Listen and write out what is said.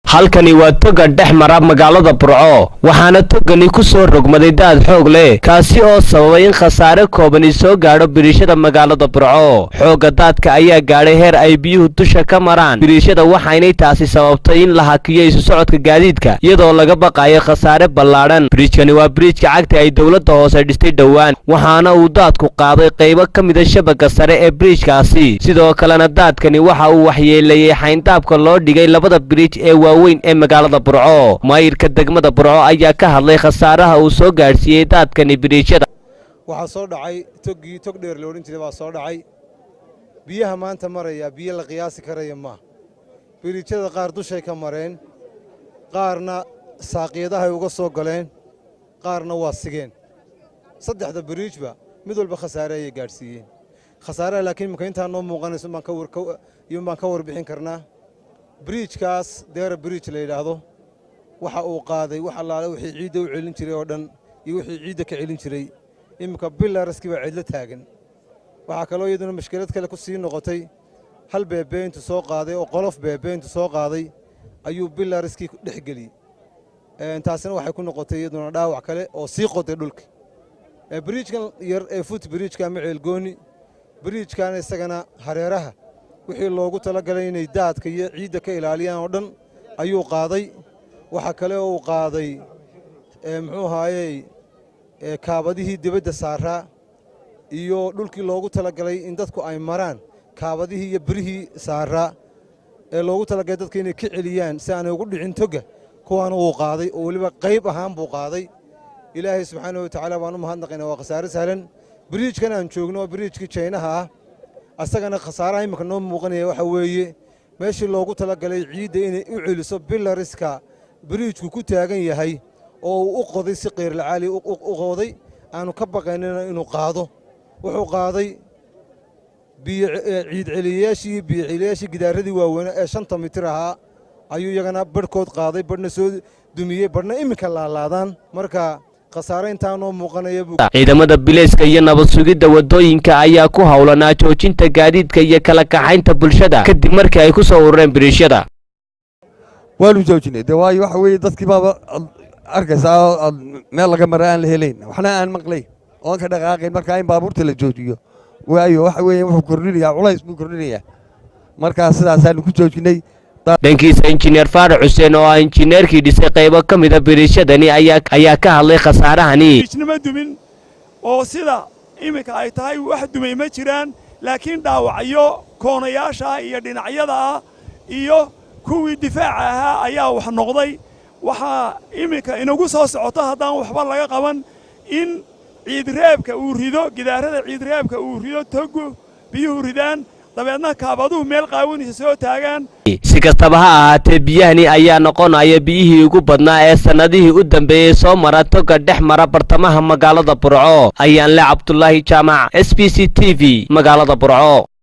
Halkani waa toga dhex mara magaalada Burco, waxaana togani ku soo rogmaday daad xoog leh, kaasi oo sababay in khasaare koobani soo gaadho biriishada magaalada Burco. Xoogga daadka ayaa gaadhay heer ay biyuhu dusha ka maraan biriishada, waxaynay taasi sababtay in la hakiyo isu socodka gaadiidka, iyadoo laga baqayo khasaare ballaadhan. Biriijkani waa biriijka cagta ay dowladda hoose dhistay dhowaan, waxaana uu daadku qaaday qaybo ka mida shabaga sare ee biriijkaasi. Sidoo kalena daadkani waxa uu waxyeeleeyey xayndaabka loo dhigay labada biriij ee waaweyn ee magaalada Burco. Maayirka degmada Burco ayaa ka hadlay khasaaraha uu soo gaadhsiiyey daadkani biriijyada. Waxaa soo dhacay toggii Tog Dheer la odhan jiray baa soo dhacay. Biyaha maanta maraya biyo la qiyaasi karaya maaha. Biriijyada qaar dushay ka mareen, qaarna saaqiyadahay uga soo galeen, qaarna waa sigeen. Saddexda biriijba mid walba khasaare ayay gaadhsiiyeen. Khasaaraha laakiin imika intaa noo muuqanayso baan ka warbixin karnaa. Biriijkaas Deera Bridge la yidhaahdo waxa uu qaaday wax allaale wixii ciidda u celin jiray oo dhan iyo wixii ciidda ka celin jiray. Iminka pillarskii baa cidlo taagan. Waxaa kaloo iyaduna mashkilad kale ku sii noqotay, hal beebeyntu soo qaaday oo qolof beebeyntu soo qaaday ayuu pillarskii dhex geliyey. Taasina waxay ku noqotay iyaduna dhaawac kale oo sii qoday dhulka. Biriijkan yar ee foot bridgeka ama Ceelgooni bridgekana, isagana hareeraha wixii loogu talagalay inay daadka iyo ciidda ka ilaaliyaan oo dhan ayuu qaaday. Waxaa kale oo uu qaaday, muxuu ahaayey, kaabadihii dibadda saaraa iyo dhulkii loogu talagalay in dadku ay maraan, kaabadihii iyo birihii saaraa ee loogu talagalay dadka inay ka celiyaan si aanay ugu dhicin toga, kuwaana wuu qaaday oo weliba qayb ahaan buu qaaday. Ilaahay subxaanahu wa tacaala baan u mahadnaqaynaa, waa khasaare sahlan. Biriijkan aan joogno oo biriijkii Jaynaha ah, asagana khasaaraha imminka noo muuqanaya waxa weeye meeshii loogu talagalay ciidda inay u celiso pillarska biriijku ku taagan yahay oo uu u qoday si qeyrlacaali u qoday, aanu ka baqaynina inuu qaado. Wuxuu qaaday biyo ciid celiyayaashii, biyo celiyayaashii gidaaradii waaweynaa ee 5ta mitir ahaa ayuu iyagana barhkood qaaday, barhna soo dumiyey, barhna iminka laalaadaan. Marka khasaare intaanoo muuqanaya buu. Ciidamada bileyska iyo nabad sugidda waddooyinka ayaa ku howlanaa joojinta gaadiidka iyo kala kaxaynta bulshada kadib markii ay ku soo urureen biriishyada. Waanu joojinay de, waayo waxa weeye dadkii baaba aad arkaysaa oo aad meel laga mara aan la helayn, waxna aan maqlayn oon ka dhaqaaqayn. Markaa in baabuurta la joojiyo, waayo waxa weeye wuxuu kordhinayaa, culays buu kordhinayaa. Markaa sidaasaanu ku joojinay. Dhankiisa, Injineer Faarax Xuseen oo ah injineerkii dhisay qaybo ka mida biriishadani ayaa ka hadlay khasaarahani. Biriijnimo dumin oo sida iminka ay tahay wax dumay ma jiraan, laakiin dhaawacyo koonayaasha iyo dhinacyada ah iyo kuwii difaaca ahaa ayaa wax noqday. Waxaa iminka inagu soo socoto, haddaan waxba laga qaban, in ciidreebka uu rido gidaarada, ciidreebka uu rido togu, biyuhu ridaan, dabeedna kaabaduhu meel qaawanaysa soo taagaan. Si kastaba ha ahaatee, biyahani ayaa noqonaya biyihii ugu badnaa ee sannadihii u dambeeyey soo mara toga dhex mara bartamaha magaalada Burco. Ayaan le Cabdulaahi Jaamac, SBC TV, magaalada Burco.